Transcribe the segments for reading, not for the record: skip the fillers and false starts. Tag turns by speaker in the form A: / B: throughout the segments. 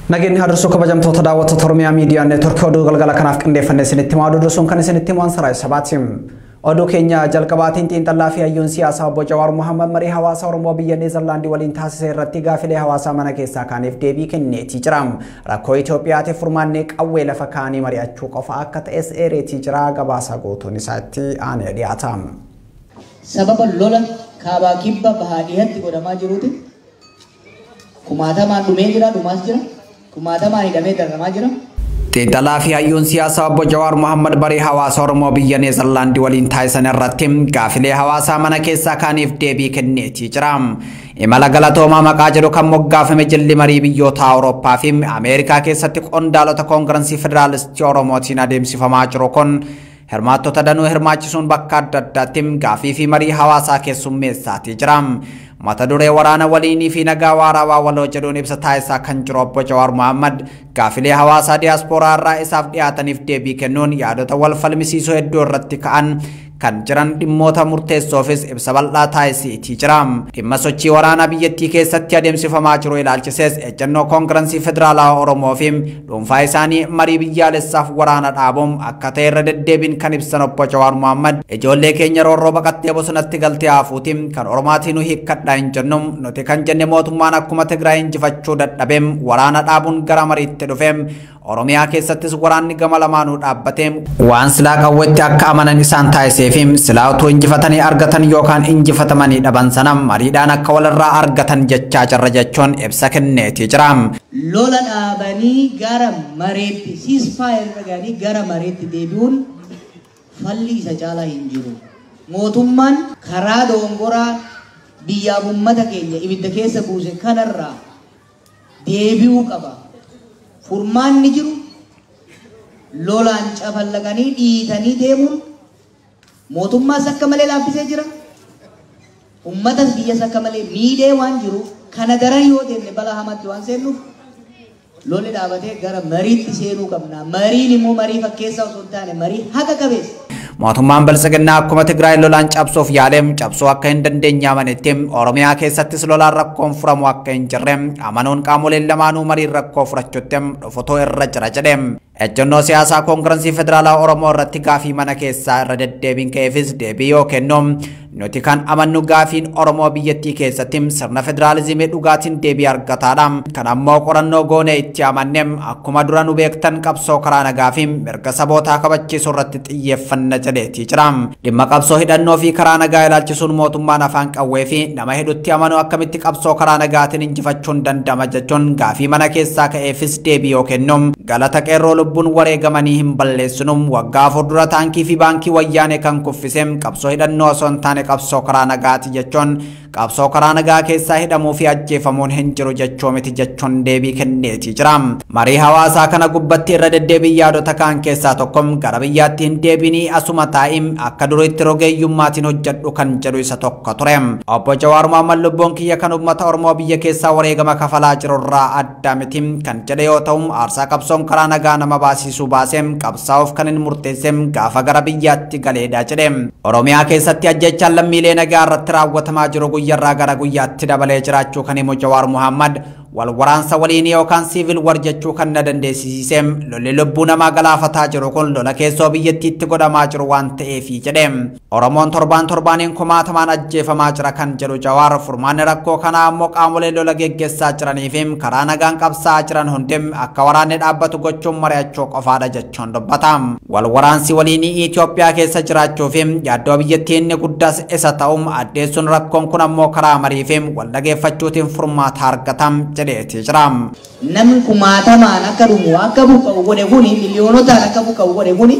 A: Nageenyi hadursuu kabajamtoota daawwattoota Oromiyaa Miidiyaa Neetworkii oduu galgala kanaaf qindeeffannee isinitti himaa oduu dursuun kan isinitti himu Ansaraa Sabaati. Oduu keenya jalqabaatiin xiinxallaa fi hayyuun siyaasaa obbo Jawaar Mohammad marii hawaasa Oromoo biyya Neezerlaandii waliin taasise irratti gaafilee hawaasaa mana keessaa kaaniif deebii kenneetii jira. Rakkoo Itoophiyaatiif furmaanni qawwee lafa kaanii mari'achuu qofa akka ta'es eereetii jira. Gabaasa guutuun isaatti aanee dhiyaata.
B: Sababa lola kaabaa kibba bahaa dhihatti godhamaa jiruuti. Kumaatamaan dhumee jira, dhumaas jira. Kumaatamaan hidhamee dararamaa jira.
A: Xiinxalaa fi hayyuun siyaasaa obbo Jawaar Mohammad marii hawaasa Oromoo biyya Neezerlaandii waliin taasisan irratti gaafilee hawaasaa mana keessaa kaaniif deebii kenneetii jira. Imala galatoomaa maqaa jedhu kan moggaafame jilli marii biyyoota Awurooppaa fi Ameerikaa keessatti qondaalota Koongirensii Federaalistii Oromootiin adeemsifamaa jiru kun hirmaattota danuu hirmaachisuun bakka adda addaatti gaafii fi marii hawaasaa keessummeessaatii jira. Mata duree waraana waliinii fi nagaa waarawaa waloo jedhuun ibsa taasisaa kan jiru obbo Jawaar Mohammad gaafilee hawaasaa diyaaspooraa irraa isaaf dhiyaataniif deebii kennuun yaadota wal falmisiisoo hedduu irratti ka'an kan jiran dhimmoota murteessoofis ibsa bal'aa taasisiitii jira. Dhimma sochii waraanaa biyyattii keessatti adeemsifamaa jiru ilaalchisees ejjennoo Koongirensii Federaalaa Oromoo fi dhuunfaa isaanii marii biyyaalessaaf waraana dhaabuun akka ta'e irra deddeebiin kan ibsan obbo Jawaar Mohammad ijoollee keenya roorroo baqattee bosonatti galtee hafuuti kan Oromaatiin nu hiikkadhaa hin jennu nuti kan jenne mootummaan akkuma Tigraay injifachuu dadhabeem waraana dhaabuun gara mariitti dhufeem Oromiyaa keessattis waraanni gama lamaanuu dhaabbateem waan silaa qawwetti akka amanan isaan taasisee fi silaa utuu injifatanii argatan yookaan injifatamanii dhaban sana mariidhaan akka walirraa argatan jechaa jirra jechuun ibsa kenneetii jira.
B: Lola dhaabanii gara mareetti ceasefire irra ga'anii gara mareetti deebi'uun falli isa caalaa hin jiru. Mootummaan karaa doongoraa biyyaaf uummata keenya ibidda keessa buuse kanarraa deebi'uu qaba. Furmaanni jiru lolaan cafallaqanii dhiitanii deemuun mootummaas akka malee laaffisee jira. Uummatas biyyas akka malee miidhee waan jiru kana daran yoo deemne balaa hamaatti waan seennuuf lolli dhaabatee gara mariitti seenuu qabna. Mariin immoo marii fakkeessaa osoo hin taane marii haqa qabeessa.
A: Mootummaan Biltsiginnaa akkuma Tigraay lolaan cabsuuf yaaleem cabsuu akka hin dandeenye amanetti Oromiyaa keessattis lolaan rakkoon furamu akka hin jirre amanuun qaamoleen lamaanuu mariin rakkoo furachuutti dhufutoo irra jira jedhe. Ejjennoo siyaasaa Koongirensii Federaalaa Oromoo irratti gaafii mana keessaa irra deddeebiin ka'eefis deebii yoo kennu nuti kan amannu gaafiin Oromoo biyyattii keessatti sirna federaalizimii dhugaatiin deebii argataadha. Kan ammoo qorannoo goonee itti amanne akkuma dura nu beektan qabsoo karaa nagaa fi mirga sabootaa kabachiisuu irratti xiyyeeffanna jedheetii jira. Dhimma qabsoo hidhannoo fi karaa nagaa ilaalchisuun mootummaan afaan qawwee fi nama hedduutti amanu akkamitti qabsoo karaa nagaatiin injifachuun danda'ama jechuun gaafii mana keessaa ka'eefis deebii yoo kennu galata qeerroo lubbuun wareegamanii hin balleessinu waggaa 4 dura taankii fi baankii wayyaanee kan kuffise qabsoo hidhannoo osoo hin taane qabsoo karaa nagaati jechuun qabsoo karaa nagaa keessaa hidhamuu fi ajjeefamuun hin jiru jechuu miti jechuun deebii kenneetii jira. Marii hawaasaa kana gubbatti irra deddeebiin yaadota kaan keessaa tokko gara biyyaatti hin deebinii asuma taa'im akka duriitti rogeeyyummaatiin hojjedhu kan jedhu isa tokko ture. Obbo Jawaar Mohammad lubbuun kiyya kan uummata Oromoo biyya keessaa wareegama kafalaa jirurraa adda miti kan jedhe yoo ta'u aarsaa qabsoon karaa nagaa nama baasisuu baasee qabsaa'uuf kan hin murteesse gaafa gara biyyaatti galeedha jedhe. Oromiyaa keessatti ajjechaan lammiilee nagaa irratti raawwatamaa jiru guyyaarraa gara guyyaatti dabalee jiraachuu kan himu Jawaar Mohammad wal waraansa waliin yookaan siivil war jechuu kan na dandeessise lolli lubbuu namaa galaafataa jiru kun lola keessoo biyyattiitti godhamaa jiru waan ta'eefi jedhe. Oromoon torbaan torbaaniin kumaatamaan ajjeefamaa jira kan jedhu Jawaar furmaanni rakkoo kanaa ammoo qaamolee lola geggeessaa jiranii fi karaa nagaan qabsaa'aa jiran hundi akka waraanni dhaabbatu gochuun mari'achuu qofaadha jechuun dubbata. Wal waraansi waliin Itoophiyaa keessa jiraachuu fi yaaddoo biyyattii inni guddaas isa ta'u addeessuun rakkoon kun ammoo karaa marii fi wal dhageeffachuutiin furmaata argata jedheetii jira.
B: Namni kumaatamaan akka dhumu akka buqqa'u godhe kuni miliyoonotaan akka buqqa'u godhe kuni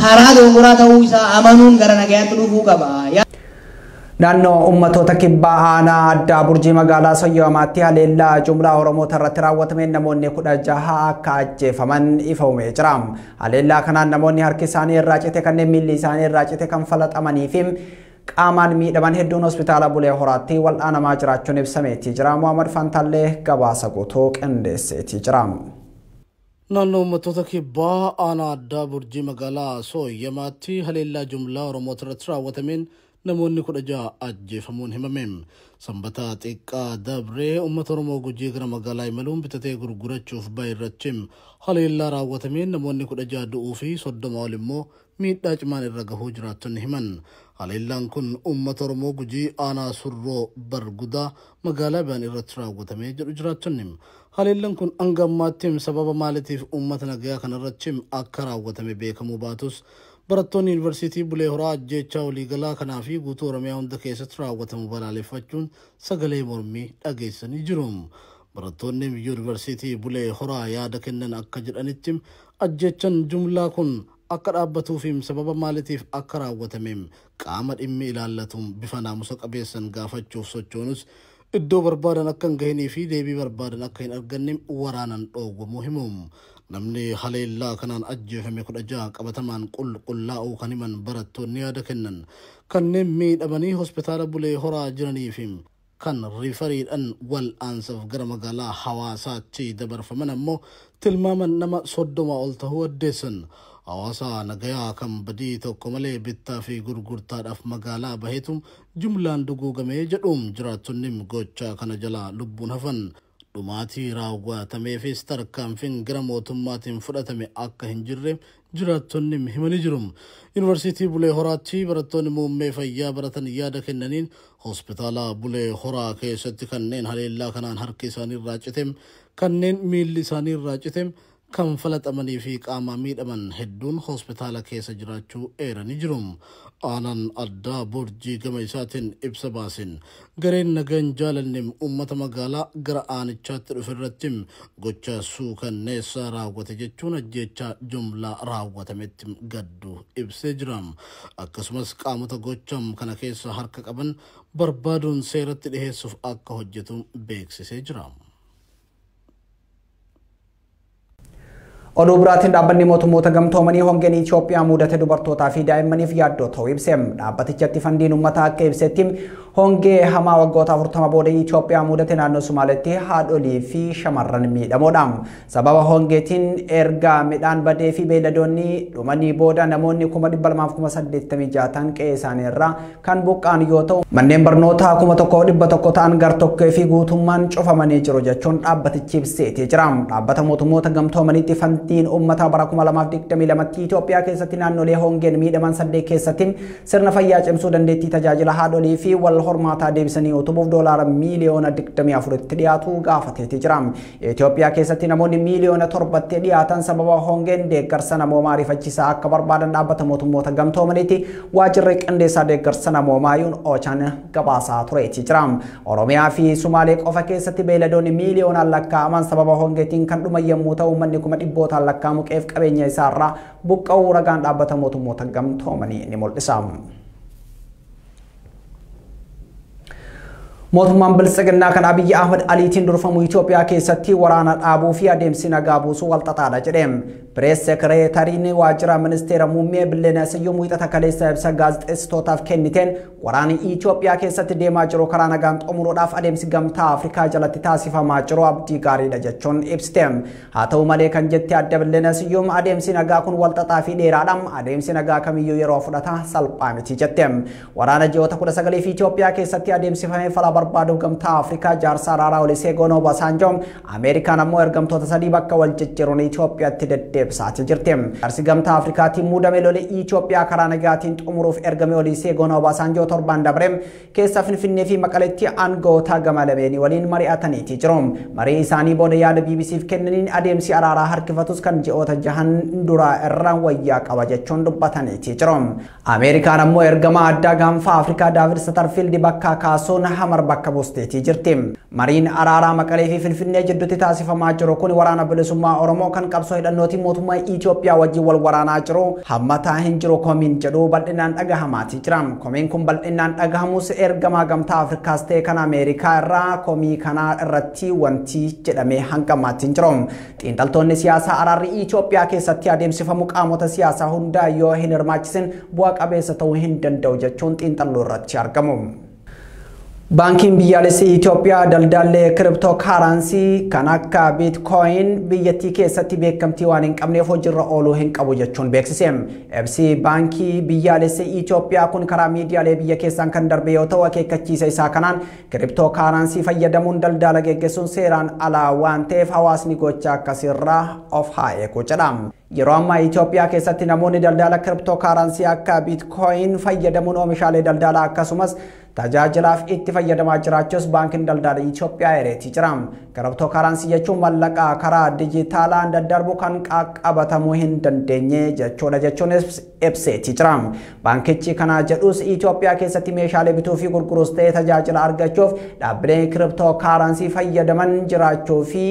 B: karaa doongoraa ta'uu isaa amanuun gara nagayaatti dhufuu qaba.
A: Naannoo uummattoota kibbaa aanaa addaa Burjii magaalaa Soyyoomaatti haleellaa jumlaa Oromoota irratti raawwatameen namoonni 16 akka ajjeefaman ifoomee jira. Haleellaa kanaan namoonni harki isaanii irraa cite kanneen miilli isaanii irraa cite kan falaxamanii fi qaamaan miidhaman hedduun hospitaala Bulee Horaatti wal'aanamaa jiraachuun ibsameetii jira. Muhammad Fantaallee gabaasa guutuu qindeesseetii jira.
C: Naannoo uummattoota kibbaa aanaa addaa Burjii magaalaa Sooyyamaatti haleellaa jumlaa Oromoota irratti raawwatameen namoonni 16 ajjeefamuun himame. Sanbata xiqqaa dabree uummata Oromoo Gujii gara magaalaa imaluun bitatee gurgurachuuf bahe irratti haleellaa raawwatameen namoonni 16 du'uu fi 30 ol immoo miidhaa cimaan irra gahuu jiraattonni himan. Haleellaan kun uummata Oromoo Gujii aanaa Surroo Bargudaa magaalaa Baan irratti raawwatamee jedhu jiraattonni. Haleellaan kun hanga ammaatti sababa maaliitiif uummata nagayaa kanarratti akka raawwatame beekamuu baatus barattoonni yuunivarsiitii Bulee Horaa ajjeechaa waliigalaa kanaa fi guutuu Oromiyaa hunda keessatti raawwatamu balaaleffachuun sagalee mormii dhageessanii jiru. Barattoonni yuunivarsiitii Bulee Horaa yaada kennan akka jedhanitti ajjeechaan jumlaa kun akka dhaabbatuuf sababa maaliitiif akka raawwatame qaama dhimmi ilaallatuun bifa naamusa qabeessan gaafachuuf sochoonus iddoo barbaadan akka hin gahinii fi deebii barbaadan akka hin arganne waraanan dhoowwamuu himu. Namni haleellaa kanaan ajjeefame 16 qabatamaan qulqullaa'uu kan himan barattoonni yaada kennan kanneen miidhamanii hospitaala Bulee Horaa jiranii fi kan riifariidhaan wal aansaaf gara magaalaa Hawaasaatti dabarfaman ammoo tilmaaman nama 30 ol ta'uu addeessan. Hawaasa nagayaa kan badii tokko malee bittaa fi gurgurtaadhaaf magaalaa baheetu jumlaan duguugamee jedhuun jiraattonni gochaa kana jalaa lubbuun hafan. Dhumaatii raawwatameefis tarkaanfiin gara mootummaatiin fudhatame akka hin jirre jiraattonni himanii jiru. Yuunivarsiitii Bulee Horaatti barattoonni muummee fayyaa baratan yaada kennaniin hospitaala Bulee Horaa keessatti kanneen haleellaa kanaan harki isaanii irraa cite, kanneen miilli isaanii irraa cite, kan falaxamanii fi qaama miidhaman hedduun hospitaala keessa jiraachuu eeranii jiru. Aanaan addaa Boorjii gama isaatiin ibsa baasin gareen nagaan jaalanne uummata magaalaa gara aanichaatti dhufe irratti gocha suukanneessaa raawwate jechuun ajjeechaa jumlaa raawwatametti gaddu ibsee jira. Akkasumas qaamota gocha kana keessa harka qaban barbaaduun seeratti dhiheessuuf akka hojjetu beeksisee jira.
A: Oduu biraatiin dhaabbanni mootummoota gamtoomanii hongeen Itoophiyaa mudate dubartootaa fi daa'immaniif yaaddoo ta'uu ibse. Dhaabbatichatti fandiin uummataa akka ibsetti hongee hamaa waggoota 40 booda Itoophiyaa mudate naannoo Somaaleetti haadholii fi shamarran miidhamoodha. Sababa hongeetiin erga midhaan badee fi beeyladoonni dhumanii booda namoonni 286,000 ta'an qe'ee isaanii irraa kan buqqa'an yoo ta'u manneen barnootaa 1,100 ta'an gartokkee fi guutummaan cufamanii jiru jechuun dhaabbatichi ibseetii jira. Dhaabbata mootummoota gamtoomaniitti fandiin uummataa bara 2022 Itoophiyaa keessatti naannolee hongeen miidhaman 8 keessatti sirna fayyaa cimsuu dandeettii tajaajila haadholii fi wal hormaataa deebisanii utubuuf doolaara miiliyoona 24tti dhiyaatu gaafateeti jira. Itoophiyaa keessatti namoonni miiliyoona 7tti dhiyaatan sababa hongeen deeggarsa namoomaa ariifachiisaa akka barbaadan dhaabbata mootummoota gamtoomaniitti waajjirri qindeessaa deeggarsa namoomaa yuun Ochaan gabaasaa tureeti jira. Oromiyaa fi Sumaalee qofa keessatti beeyladoonni miiliyoonaan lakkaa'aman sababa hongeetiin kan dhuman yommuu ta'u uummanni 100,000 lakkaa'amu qe'eef qabeenya isaarraa buqqa'uu ragaan dhaabbata mootummoota gamtoomanii ni mul'isa. Mootummaan Biltsiginnaa kan Abiyyi Ahmad Aliitiin durfamu Itoophiyaa keessatti waraana dhaabuu fi adeemsi nagaa buusuu walxaxaadha jedhe. Pirees sekireetariin waajjira ministeera muummee Billeenaa Siyyum wiixata kaleessa ibsa gaazexeessitootaaf kenniteen waraanni Itoophiyaa keessatti deemaa jiru karaa nagaan xumuruudhaaf adeemsi gamtaa Afrikaa jalatti taasifamaa jiru abdii gaariidha jechuun ibsite. Haa ta'u malee kan jette adda Billeenaa Siyyum adeemsi nagaa kun walxaxaa fi dheeraadha. Adeemsi nagaa kamiyyuu yeroo fudhata salphaa miti jette. Waraana ji'oota 19 fi Itoophiyaa keessatti adeemsifamee fala barbaaduuf gamtaa Afrikaa jaarsa araaraa Olusegun Obasanjo Ameerikaan ammoo ergamtoota 3 bakka wal jijjiiruun Itoophiyaatti deddeebisaa jirti. Jaarsi gamtaa Afrikaatiin muudame lole Itoophiyaa karaa nagaatiin xumuruuf ergame Olusegun Obasanjo torban dabre keessa Finfinnee fi Maqaleetti aangawoota gama lameenii waliin mari'ataniiti jiru. Marii isaanii booda yaada BBCf kennaniin adeemsi araaraa harkifatus kan ji'oota 6 duraa irra wayyaa qaba jechuun dubbataniiti jiru. Ameerikaan ammoo ergama addaa gaanfa Afrikaa Daavid Satarfiild bakka kaasuun Hamar bakka buusteetii jirti. Mariin araaraa Maqalee fi Finfinnee jidduutti taasifamaa jiru kun waraana bilisummaa Oromoo kan qabsoo hidhannootiin mootummaa Itoophiyaa wajjin wal waraanaa jiru hammataa hin jiru komiin jedhu bal'inaan dhagahamaati jira. Komiin kun bal'inaan dhagahamus ergamaa gamtaa Afrikaas ta'e kan Ameerikaa irraa komii kanaa irratti wanti jedhamee hangamaatti hin jiru. Xiinxaltoonni siyaasaa araarri Itoophiyaa keessatti adeemsifamu qaamota siyaasaa hundaa yoo hin hirmaachisin bu'a qabeessa ta'uu hin danda'u jechuun xiinxalluu irratti argamu. Baankiin biyyaalessi Itoophiyaa daldallee kiriptoo kaaransii kan akka biitkooyin biyyattii keessatti beekamtii waan hin qabneef hojiirra ooluu hin qabu jechuun beeksise. Ibsi baankii biyyaalessi Itoophiyaa kun karaa miidiyaalee biyya keessaan kan darbe yoo ta'u akeekkachiisa isaa kanaan kiriptoo kaaransii fayyadamuun daldala geggeessuun seeraan alaa waan ta'eef hawaasni gocha akkasirraa of haa eegu jedha. Yeroo ammaa Itoophiyaa keessatti namoonni daldala kiriptoo kaaransii akka biitkooyin fayyadamuun oomishaalee daldalaa akkasumas tajaajilaaf itti fayyadamaa jiraachuus baankiin daldala Itoophiyaa ereetii jira. Kiriptoo kaaransii jechuun mallaqa karaa dijitaalaan daddarbu kan qaqqabatamuu hin dandeenye jechuudha jechuun ibseetii jira. Baankichi kana jedhus Itoophiyaa keessatti meeshaalee bituu fi gurguruus ta'ee tajaajila argachuuf dhaabbileen kiriptoo kaaransii fayyadaman jiraachuu fi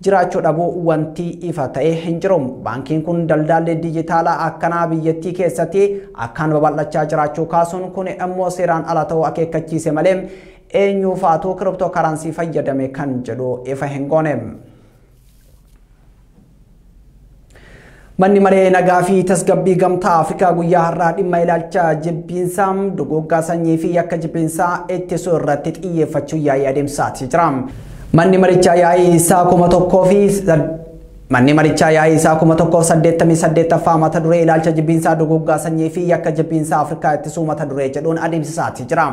A: jiraachuu dhabuu wanti ifa ta'e hin jiru. Baankiin kun daldalli dijitaalaa akkanaa biyyattii keessatti akkaan babal'achaa jiraachuu kaasuun kun immoo seeraan ala ta'uu akeekkachiise malee eenyuufaatu kiriptoo kaaransii fayyadame kan jedhu ifa hin goone. Manni maree nagaa fi tasgabbii gamtaa Afrikaa guyyaa har'aa dhimma ilaalcha jibbiinsaa duguuggaa sanyii fi yakka jibbiinsaa ittisuu irratti xiyyeeffachuu yaa'ii adeemsisaa jira. Manni marichaa yaa'ii isaa Manni marichaa yaa'ii isaa 1088ffaa mata duree ilaalcha jibbiinsaa duguuggaa sanyii fi yakka jibbiinsaa Afrikaa ittisuu mata duree jedhuun adeemsisaa jira.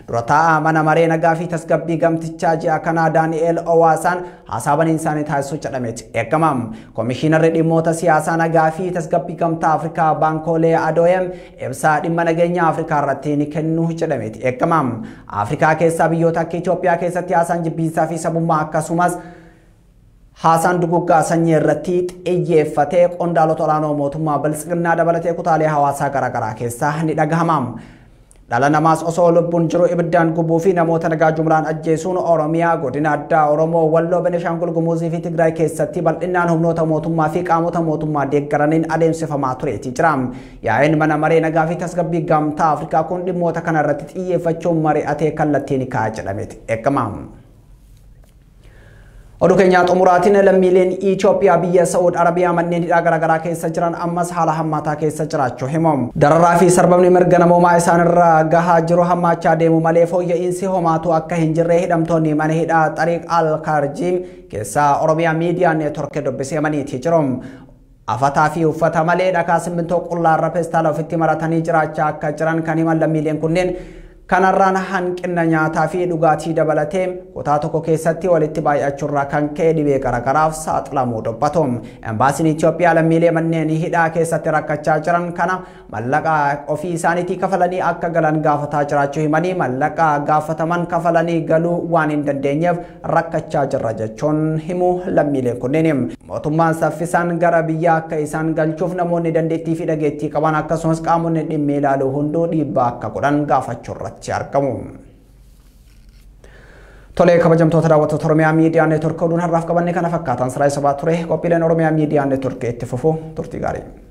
A: Dura taa'aa mana maree nagaa fi tasgabbii gamtichaa ji'a kanaa Daani'eel Owaasaan haasaa baniinsaanii taasisuu jedhameeti eegama. Komishiinarri dhimmoota siyaasaa nagaa fi tasgabbii gamtaa Afrikaa Baankoolee Adooyem ibsaa dhimma nageenya Afrikaa irratti ni kennu jedhameeti eegama. Afrikaa keessaa biyyoota akka Itoophiyaa keessatti haasaan jibbiinsaa fi sabummaa akkasumas haasaan duguuggaa sanyii irratti xiyyeeffatee qondaalota olaanoo mootummaa biltsiginnaa dabalatee kutaalee hawaasaa garaagaraa keessaa ni dhagahama. Dhala namaas osoo lubbuun jiru ibiddaan gubuu fi namoota nagaa jumlaan ajjeesuun Oromiyaa godina addaa Oromoo Walloo Benishaangul Gumuzii fi Tigraay keessatti bal'inaan humnoota mootummaa fi qaamota mootummaa deeggaraniin adeemsifamaa tureeti jira. Yaa'iin mana maree nagaa fi tasgabbii gamtaa Afrikaa kun dhimmoota kana irratti xiyyeeffachuun mari'atee kallattiin kaa'a jedhameeti eegama. Oduu keenyaa xumuraatiin lammiileen Itoophiyaa biyya Saa'ud Arabiyaa manneen hidhaa garaagaraa keessa jiran ammas haala hammaataa keessa jiraachuu himu. Dararaa fi sarbamni mirga namoomaa isaanirra gahaa jiru hammaachaa deemu malee fooyya'insi homaatu akka hin jirre hidhamtoonni mana hidhaa Xariiq Al-Karjiim keessaa Oromiyaa Miidiyaa Neetwork dubbisee maniitii jiru. Afataa fi uffata malee dhakaa simmintoo qullaarra peestaala ofitti maratanii jiraachaa akka jiran kan himan lammiileen kunneen kanarraan hanqina nyaataa fi dhugaatii dabalatee kutaa tokko keessatti walitti baay'achuurraa kan ka'e dhibee garaagaraaf saaxilamuu dubbatu. Embaasiin Itoophiyaa lammiilee manneen hidhaa keessatti rakkachaa jiran kana mallaqa ofii isaaniitii kafalanii akka galan gaafataa jiraachuu himanii mallaqa gaafataman kafalanii galuu waan hin dandeenyeef rakkachaa jirra jechuun himu lammiileen kunneen. Mootummaan saffisaan gara biyyaa akka isaan galchuuf namoonni dandeettii fi dhageettii qaban akkasumas qaamonni dhimmi ilaalu hunduu dhiibbaa akka godhan gaafachuurra argamu. Tolee kabajamtoota daawwattoota Oromiyaa Miidiyaa Neetwork oduun har'aaf qabanne kana fakkaatan siraa isa ture qophiileen Oromiyaa Miidiyaa Neetwork itti fufu turtii gaarii.